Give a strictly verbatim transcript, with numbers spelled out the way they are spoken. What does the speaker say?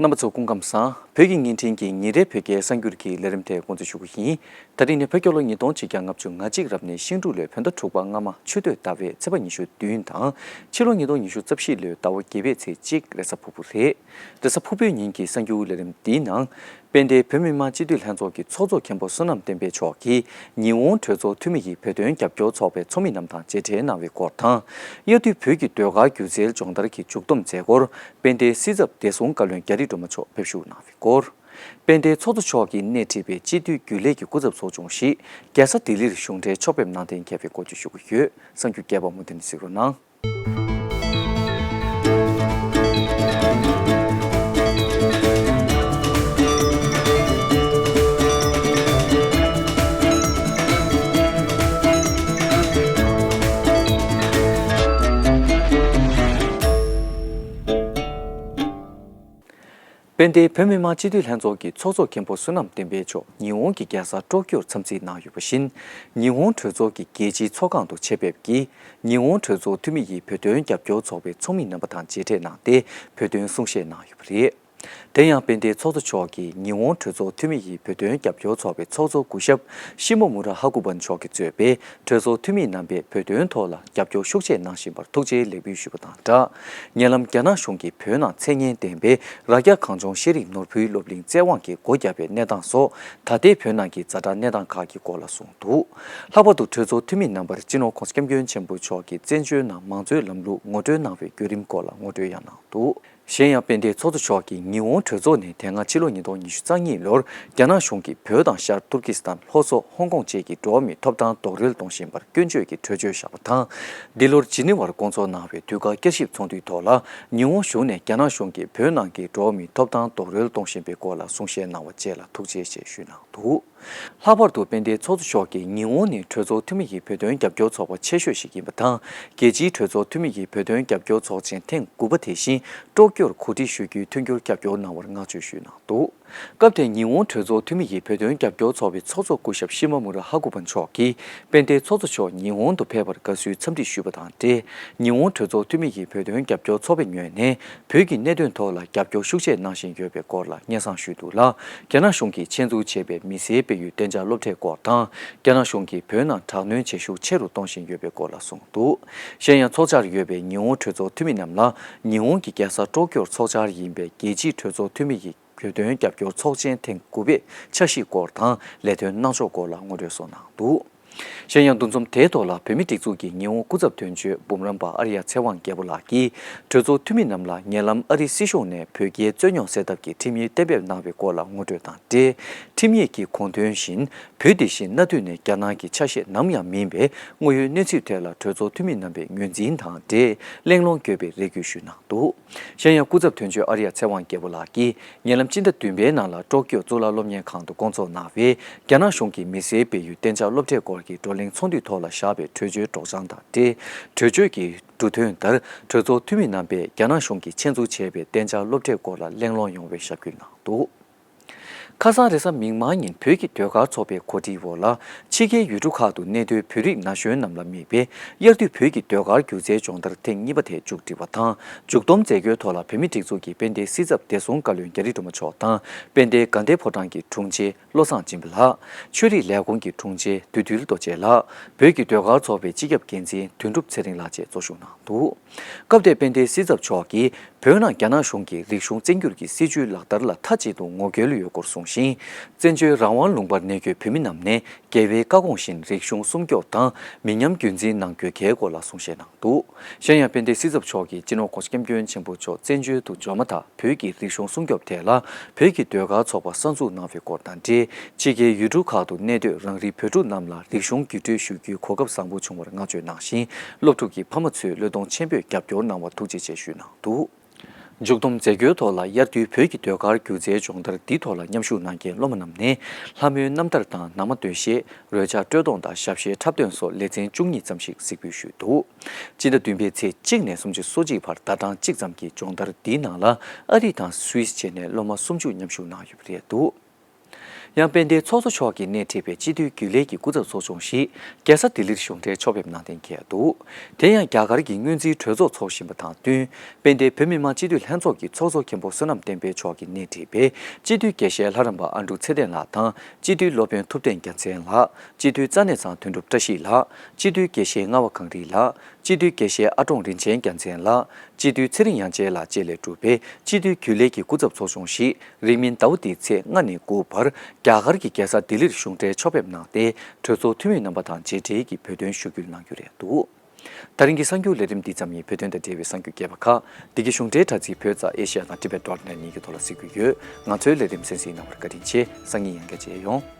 རྣམ་པ་ཚོ་སྐུ་ཁམས་བཟང་། བོད་ཀྱི་བརྙན་འཕྲིན་གྱི་ཉིན་རེའི་བོད་སྐད་གསར་འགྱུར་གྱི་ལས་རིམ་དེ་འགོ་འཛུགས་ཞུ་གི་ཡིན། ད་རིང་ནི་བོད་རྒྱལ་ལོ་ཉིས་སྟོང་ཆིག་བརྒྱ་ལྔ་བཅུ་ང་གཅིག་རབ་གནས་ཤིང་འབྲུག་ལོའི་བོད་ཟླ་དྲུག་པ་སྔ་མ་ཆུ་སྟོད་ཟླ་བའི་ཚེས་པ་ཉི་ཤུ་བདུན་དང་། ཕྱི་ལོ་ཉིས་སྟོང་ཉི་ཤུ་རྩ་བཞི་ལོའི་ཟླ་བ་བརྒྱད་པའི་ཚེས་གཅིག་རེས་གཟའ་ཕུར་བུ་རེད། རེས་གཟའ་ཕུར་བུའི་ཉིན་གྱི་གསར་འགྱུར་ལས་རིམ་འདིའི་ནང་། དཔལ་ལྡན་བོད་མི་མང་སྤྱི་འཐུས་ལྷན་ཚོགས་ཀྱི་ཚོགས་གཙོ་མཁན་པོ་བསོད་ནམས་བསྟན་འཕེལ་མཆོག་གིས་ཉི་ཧོང་གྲོས་ཚོགས་འཐུས་མི་ཡི་བོད་དོན་རྒྱབ་སྐྱོར་ཚོགས་པའི་ཚོགས་མི་རྣམས་དང་མཇལ་འཕྲད་གནང་བའི་སྐོར་དང་། དབྱར་དུས་བོད་ཀྱི་ཟློས་གར་སྒྱུ་རྩལ་སྦྱོང་བརྡར་གྱི་མཇུག་བསྡོམས་མཛད་སྒོར། དཔལ་ལྡན་སྲིད་ཚབ་བདེ་སྲུང་བཀའ་བློན་རྒྱ་རི་སྒྲོལ་མ་མཆོག་ཕེབས་བཞུགས་གནང་བའི་སྐོར། དཔལ་ལྡན་ཚོགས་གཙོ་མཆོག་གིས་སྣེ་ཁྲིད་པའི་སྤྱི་འཐུས་རྒྱུན་ལས་ཀྱི་སྐུ་ཚབ་ཚོགས་ཆུང་ཞིག་རྒྱལ་ས་ལྡི་ལིར་གཞུང་འབྲེལ་ཕྱོགས་ཕེབས་གནང་གཏན་འཁེལ་བའི་སྐོར་བརྗོད་ཞུ་གི་ཡོད། གསར་འགྱུར་རྒྱས་པ་མུ་མཐུད་ནས་གཟིགས་རོགས་གནང་། དཔལ་ལྡན་བོད་མི་མང་སྤྱི་འཐུས་ལྷན་ཚོགས་ཀྱི་ཚོགས་གཙོ་མཁན་པོ་བསོད་ནམས་བསྟན་འཕེལ་མཆོག་ཉི་ཧོང་གི་རྒྱལ་ས་ཀྲོ་ཀྱོར་འཚམས་གཟིགས་གནང་ཡོད་པ་བཞིན། ཉི་ཧོང་གྲོས་ཚོགས་ཀྱི་རྒྱལ་སྤྱིའི་ཚོགས་ཁང་དུ་ཆེད་ཕེབས་ཀྱིས་ཉི་ཧོང་གྲོས་ཚོགས་འཐུས་མི་ཡི་བོད་དོན་རྒྱབ་སྐྱོར་ཚོགས་པའི་ཚོགས་མི་རྣམ་པ་དང་མཇལ་འཕྲད་གནང་སྟེ་བོད་དོན་གསུང་བཤད་གནང་ཡོད་པ་རེད། དེ་ཡང་དཔལ་ལྡན་ཚོགས་གཙོ་མཆོག་གིས་ཉི་ཧོང་གྲོས་ཚོགས་འཐུས་མི་ཡི་བོད་དོན་རྒྱབ་སྐྱོར་ཚོགས་པའི་ཚོགས་གཙོ་སྐུ་ཞབས་ཤི་མོ་མུ་ར་ཧ་ཀུ་བན་མཆོག་གིས་གཙོས་པའི་གྲོས་ཚོགས་འཐུས་མི་རྣམ་པས་བོད་དོན་ཐོག་ལ་རྒྱབ་སྐྱོར་ཤུགས་ཆེ་གནང་བཞིན་པར་ཐུགས་རྗེ་ལེགས་འབུལ་ཞུས་པ་དང་སྦྲགས། ཉེ་ལམ་རྒྱ་ནག་གཞུང་གིས་བོད་ནང་མཚན་སྙན་ལྡན་པའི་རྭ་རྒྱ་གངས་ལྗོངས་ཤེས་རིག་ནོར་བུའི་སློབ་གླིང་བཙན་དབང་གིས་སྒོ་བརྒྱབ་པའི་གནས་སྟངས་སོགས། ད་ལྟའི་བོད་ནང་གི་ཛ་དྲག་གནས་སྟངས་ཁག་གི་སྐོར་ལ་གསུངས་འདུག། ལྷག་པར་དུ་གྲོས་ཚོགས་འཐུས་མི་རྣམ་པར་སྤྱི་ནོར་༸གོང་ས་༸སྐྱབས་མགོན་ཆེན་པོ་མཆོག་གིས་བཙན་བྱོལ་ནང་མང་གཙོའི་ལམ་ལུགས་ངོ་སྤྲོད་གནང་བའི་བརྒྱུད་རིམ་སྐོར་ལ་ངོ་སྤྲོད་ཡང་གནང་འདུག། གཞན་ཡང་དཔལ་ལྡན་ཚོགས་གཙོ་མཆོག་གིས་ཉི་ཧོང་གྲོས་ཚོགས་ནས་དེ་སྔ་ཕྱི་ལོ་ཉིས་སྟོང་ཉི་ཤུ་རྩ་གཉིས་ལོར་རྒྱ་ནག་གཞུང་གིས་བོད་དང་ཤར་ཏུར་ཀི་སི་ཐན་ལྷོ་སོག་ཧོང་ཀོང་བཅས་ཀྱི་འགྲོ་བ་མིའི་ཐོབ་ཐང་རྡོག་རོལ་གཏོང་བཞིན་པར་སྐྱོན་བརྗོད་ཀྱི་གྲོས་ཆོད་བཞག་པ་དང་། འདི་ལོར་ཇི་ནི་ཝར་བསྐོང་ཚོགས་གནང་བའི་དུས་བཀག་བསྐྱར་ཞིབ་ཚོགས་འདུའི་ཐོག་ལ་ཉི་ཧོང་གཞུང་ནས་རྒྱ་ནག་གཞུང་གིས་བོད་ནང་གི་འགྲོ་བ་མིའི་ཐོབ་ཐང་རྡོག་རོལ་གཏོང་བཞིན་པའི་སྐོར་ལ་གསུང་བཤད་གནང་བ་བཅས་ལ་ཐུགས་རྗེ་ཆེ་ཞུས་གནང་འདུག། ལྷག་པར་དུ་དཔལ་ལྡན་ཚོགས་གཙོ་མཆོག་གིས་ཉི་ཧོང་ནི་གྲོས་ཚོགས་འཐུས་མི་ཡི་བོད་དོན་རྒྱབ་སྐྱོར་ཚོགས་པ་ཆེ་ཤོས་ཤིག་ཡིན་པ་དང་། རྒྱལ་སྤྱིའི་གྲོས་ཚོགས་འཐུས་མི་ཡི་བོད་དོན་རྒྱབ་སྐྱོར་ཚོགས་ཆེན་ཐེངས་དགུ་པ་དེ་བཞིན་ཀྲོ་ཀྱོར་གོ་སྒྲིག་ཞུ་རྒྱུའི་མཐུན་འགྱུར་རྒྱབ་སྐྱོར་གནང་བར་བསྔགས་བརྗོད་ཞུས་གནང་འདུག། སྐབས་དེར་ཉི་ཧོང་གྲོས་ཚོགས་འཐུས་མི་ཡི་བོད་དོན་རྒྱབ་སྐྱོར་ཚོགས་པའི་ཚོགས་གཙོ་སྐུ་ཞབས་ཤི་མོ་མུ་ར་ཧ་ཀུ་བན་མཆོག་གིས་དཔལ་ལྡན་ཚོགས་གཙོ་མཆོག་ཉི་ཧོང་དུ་ཕེབས་པར་དགའ་བསུའི་འཚམས་འདྲི་ཞུས་པ་དང་འབྲེལ། ཉི་ཧོང་གྲོས་ཚོགས་འཐུས་མི་ཡི་བོད་དོན་རྒྱབ་སྐྱོར་ཚོགས་པའི་ངོས་ནས། བོད་ཀྱི་གནད་དོན་ཐོག་ལ་རྒྱབ་སྐྱོར་ཤུགས་ཆེ་གནང་བཞིན་ཡོད་པའི་སྐོར་ལ་སྙན་སེང་ཞུས་འདུག་ལ། རྒྱ་ནག་གཞུང་གིས་ཆེད་འཛུགས་བྱས་པའི་མི་སེར་སྤེལ་ཡུལ་གཏན་འཇགས་སློབ་གྲྭའི་སྐོར་དང་། རྒྱ་ནག་གཞུང་གིས་བོད་ནང་དྲག་གནོན་བྱེད་ཤུགས་ཆེ་རུ་གཏོང་བཞིན་ཡོད་པའི་སྐོར་ལ་གསུངས་འདུག། གཞན་ཡང་ཚོགས་བཅར་ཡོད་པའི་ཉི་ཧོང་གྲོས་ཚོགས་འཐུས་མི་རྣམས་ལ་ཉི་ཧོང་གི་རྒྱལ་ས་ཀྲོ་ཀྱོར་ཚོགས་བཅར་ཡིན་པའི་རྒྱལ་སྤྱིའི་གྲོས་ཚོགས་འཐུས་མི་ཡི་བོད་དོན་རྒྱབ་སྐྱོར་ཚོགས་ཆེན་ཐེངས་དགུ་པའི་འཆར་གཞིའི་སྐོར་དང་ལས་དོན་གནང་ཕྱོགས་སྐོར་ལ་ངོ་སྤྲོད་སོགས་གནང་འདུག། གཞན་ཡང་འདུ་འཛོམས་དེའི་ཐོག་ལ་བོད་མིའི་སྒྲིག་འཛུགས་ཀྱི་ཉི་ཧོང་སྐུ་ཚབ་དོན་གཅོད་འབུམ་རམས་པ་ཨར་ཡ་ཚེ་དབང་རྒྱལ་པོ་ལགས་ཀྱིས་གྲོས་ཚོགས་འཐུས་མི་རྣམས་ལ་ཉེ་ལམ་ཨ་རིའི་སྲིད་གཞུང་ནས་བོད་རྒྱའི་རྩོད་རྙོག་སེལ་ཐབས་ཀྱི་ཁྲིམས་ཡིག་གཏན་འབེབས་གནང་བའི་སྐོར་ལ་ངོ་སྤྲོད་དང་འབྲེལ། ཁྲིམས་ཡིག་གི་དགོངས་དོན་བཞིན་བོད་འདི་བཞིན་གནའ་དུས་ནས་རྒྱ་ནག་གི་ཆ་ཤས་ནམ་ཡང་མིན་པའི་དངོས་ཡོད་གནས་ཚུལ་ཐད་ལ་གྲོས་ཚོགས་འཐུས་མི་རྣམ་པས་ངོས་འཛིན་དང་འབྲེལ་གླེང་སློང་དགོས་པའི་རེ་སྐུལ་ཞུས་གནང་འདུག། གཞན་ཡང་སྐུ་ཚབ་དོན་གཅོད་ཨར་ཡ་ཚེ་དབང་རྒྱལ་པོ་ལགས་ཀྱིས་ཉེ་ལམ་སྤྱི་ཟླ་བདུན་པའི་ནང་ལ་ཀྲོ་ཀྱོ་གཙུག་ལག་སློབ་གཉེར་ཁང་དུ་བསྐོང་ཚོགས་གནང་བའི་རྒྱ་ནག་གཞུང་གི་མི་སེར་སྤེལ་ཡུལ་གཏན་འཇགས་སློབ་གྲྭའི་སྐོར་གྱི་བགྲོ་གླེང་ཚོགས་འདུའི་ཐོག་ལ་བཞག་པའི་གྲོས་ཆོད་སྒྲོག་སྦྱང་དང་འབྲེལ། གྲོས་ཆོད་ཀྱི་འབྲུ་དོན་ལྟར་གྲོས་ཚོགས་འཐུས་མི་རྣམ་པས་རྒྱ་ནག་གཞུང་གིས་ཆེད་འཛུགས་བྱས་པའི་གཏན་འཇགས་སློབ་གྲྭའི་སྐོར་ལ་གླེང་སློང་ཡོང་བའི་ཞབས་སྐུལ་གནང་འདུག། ཁ་སང་རེས་གཟའ་མིག་དམར་ཉིན་བོད་ཀྱི་ཟློས་གར་ཚོགས་པའི་གོ་སྒྲིག་འོག་ལ། ཕྱི་རྒྱལ་ཡུལ་གྲུ་ཁག་ཏུ་གནས་སྡོད་བོད་རིགས་ན་གཞོན་རྣམས་ལ་དམིགས་པའི་དབྱར་དུས་བོད་ཀྱི་ཟློས་གར་སྒྱུ་རྩལ་སྦྱོང་བརྡར་ཐེངས་གཉིས་པ་དེ་མཇུག་བསྒྲིལ་བ་དང་། མཇུག་བསྡོམས་མཛད་སྒོའི་ཐོག་ལ་བོད་མིའི་སྒྲིག་འཛུགས་ཀྱི་དཔལ་ལྡན་སྲིད་ཚབ་བདེ་སྲུང་བཀའ་བློན་རྒྱ་རི་སྒྲོལ་མ་མཆོག་དང་། དཔལ་ལྡན་དགའ་ལྡན་ཕོ་བྲང་གི་དྲུང་ཆེ་བློ་བཟང་སྦྱིན་པ་ལགས། ཆོས་རིག་ལས་ཁུངས་ཀྱི་དྲུང་ཆེ་བདུད་འདུལ་རྡོ་རྗེ་ལགས། བོད་ཀྱི་ཟློས་གར་ཚོགས་པའི་སྤྱི་ཁྱབ་འགན་འཛིན་དོན་གྲུབ་ཚེ་རིང་ལགས་བཅས་གཙོ་བཞུགས་གནང་འདུག། སྐབས་དེར་དཔལ་ལྡན་སྲིད་ཚབ་མཆོག་གིས་བོད་ནང་རྒྱ་ནག་གཞུང་གིས་རིག་གཞུང་བཙན་སྒྱུར་གྱི་སྲིད་བྱུས་ལག་བསྟར་ལ་མཐའ་གཅིག་ཏུ་ངོ་རྒོལ་ཡོད་སྐོར་གསུངས་ཤིང་། བཙན་བྱོལ་རང་དབང་ལུང་པར་གནས་འཁོད་བོད་མི་རྣམས་ནས་རྒྱལ་བའི་བཀའ་དགོངས་བཞིན་རིག་གཞུང་སྲུང་སྐྱོབ་དང་མི་ཉམས་རྒྱུན་འཛིན་གནང་དགོས་གལ་སྐོར་ལ་གསུང་བཤད་གནང་འདུག། གཞན་ཡང་དཔལ་ལྡན་སྲིད་ཚབ་མཆོག་གིས་སྤྱི་ནོར་༸གོང་ས་༸སྐྱབས་མགོན་ཆེན་པོ་མཆོག་བཙན་བྱོལ་དུ་འབྱོར་མ་ཐག་བོད་ཀྱི་རིག་གཞུང་སྲུང་སྐྱོབ་ཐད་ལ་བོད་ཀྱི་ཟློས་གར་ཚོགས་པ་གསར་འཛུགས་གནང་བའི་སྐོར་དང་འབྲེལ། ཕྱི་རྒྱལ་ཡུལ་གྲུ་ཁག་ཏུ་གནས་སྡོད་རང་རིགས་བོད་ཕྲུག་རྣམས་ལ་རིག་གཞུང་བརྒྱུད་སྤྲོད་ཞུ་རྒྱུའི་གོ་སྐབས་བཟང་པོ་བྱུང་བར་བསྔགས་བརྗོད་གནང་ཞིང་། སློབ་ཕྲུག་གི་ཕ་མ་ཚོས་བློས་གཏོང་ཆེན་པོས་རྒྱབ་སྐྱོར་གནང་བར་ཐུགས་རྗེ་ཆེ་ཞུས་གནང་འདུག། མཇུག་བསྡོམས་མཛད་སྒོའི་ཐོག་ལ་དབྱར་དུས་བོད་ཀྱི་ཟློས་གར་སྒྱུ་རྩལ་སྦྱོང་བརྡར་འདིའི་ཐོག་ལ་མཉམ་ཞུགས་གནང་མཁན་སློབ་མ་རྣམས་ནས་ལྷ་མོའི་རྣམ་ཐར་དང་ནང་མ་སྟོད་གཞས། རོལ་ཆ་དཀྲོལ་གཏོང་དང་ཞབས་གཞས་འཁྲབ་སྟོན་སོགས་ལེ་ཚན་བཅུ་གཉིས་ཙམ་ཞིག་གཟིགས་འབུལ་ཞུས་འདུག། སྤྱི་ཟླ་བདུན་པའི་ཚེས་གཅིག་ནས་སུམ་ཅུ་སོ་གཅིག་བར་ཟླ་གྲངས་གཅིག་ཙམ་གྱི་སྦྱོང་བརྡར་འདིའི་ནང་ལ་ཨ་རི་དང་སུད་སི་བཅས་ནས་སློབ་མ་སུམ་ཅུ་མཉམ་ཞུགས་གནང་ཡོད་པ་རེད་འདུག། ཡང་དཔལ་ལྡན་ཚོགས་གཙོ་མཆོག་གིས་སྣེ་ཁྲིད་པའི་སྤྱི་འཐུས་རྒྱུན་ལས་ཀྱི་སྐུ་ཚབ་ཚོགས་ཆུང་ཞིག་རྒྱལ་ས་ལྡི་ལིར་གཞུང་འབྲེལ་ཕྱོགས་ཕེབས་གནང་གཏན་འཁེལ་འདུག་དེ་ཡང་རྒྱ་གར་གྱི་སྔོན་རྩིས་གྲོས་ཚོགས་འཚོགས་བཞིན་པ་དང་བསྟུན། དཔལ་ལྡན་བོད་མི་མང་སྤྱི་འཐུས་ལྷན་ཚོགས་ཀྱི་ཚོགས་གཙོ་མཁན་པོ་བསོད་ནམས་བསྟན་འཕེལ་མཆོག་གིས་སྣེ་ཁྲིད་པའི་སྤྱི་འཐུས་དགེ་བཤེས་ལྷ་རམས་པ་ཨ་འབྲུག་ཚེ་བརྟན་ལགས་དང་། སྤྱི་འཐུས་སློབ་དཔོན་ཐུབ་བསྟན་རྒྱལ་མཚན་ལགས། སྤྱི་འཐུས་ཙ་ནེ་ཚང་དོན་གྲུབ་བཀྲ་ཤིས་ལགས། སྤྱི་འཐུས་དགེ་བཤེས་རྔ་བ་གངས་རི་ལགས། སྤྱི་འཐུས་དགེ་བཤེས་ཨ་ཀྲོང་རིན་ཆེན་རྒྱལ་མཚན་ལགས། སྤྱི་འཐུས་ཚེ་རིང་དབྱངས་ཅན་ལགས་བཅས་ལས་གྲུབ་པའི་སྤྱི་འཐུས་རྒྱུན་ལས་ཀྱི་སྐུ་ཚབ་ཚོགས་ཆུང་ཞིག་རིང་མིན་ཟླ་བ་འདིའི་ཚེས་ལྔ་ནས་དགུ་བར་རྒྱ་གར་གྱི་རྒྱལ་ས་ལྡི་ལིར་གཞུང་འབྲེལ་ཕྱོགས་ཕེབས་གནང་སྟེ། གྲོས་ཚོགས་འཐུས་མི་རྣམ་པ་དང་མཇལ་འཕྲད་ཀྱིས་བོད་དོན་ཞུ་སྐུལ་གནང་རྒྱུ་རེད་འདུག་ད་རིང་གི་གསར་འགྱུར་ལས་རིམ་འདི་ཙམ་ཡིན། བོད་དོན་དང་འབྲེལ་བའི་གསར་འགྱུར་རྒྱས་པ་ཁག་འདི་གའི་གཞུང་འབྲེལ་དྲ་ཚིགས་བོད་ཙ་ཨེ་ཤི་ཡ་དང་ཊི་བེ་ཊི་ཌོ་ཊི་ནེ་ཊི་གཉིས་ཀྱི་ཐོག་ལ་གཟིགས་རྒྱུ་ཡོད། ང་ཚོའི་ལས་རིམ་གསན་གཟིགས་གནང་བར་བཀའ་དྲིན་ཆེ། སང་ཉིན་ཡང་བསྐྱར་མཇལ་ཡོང་།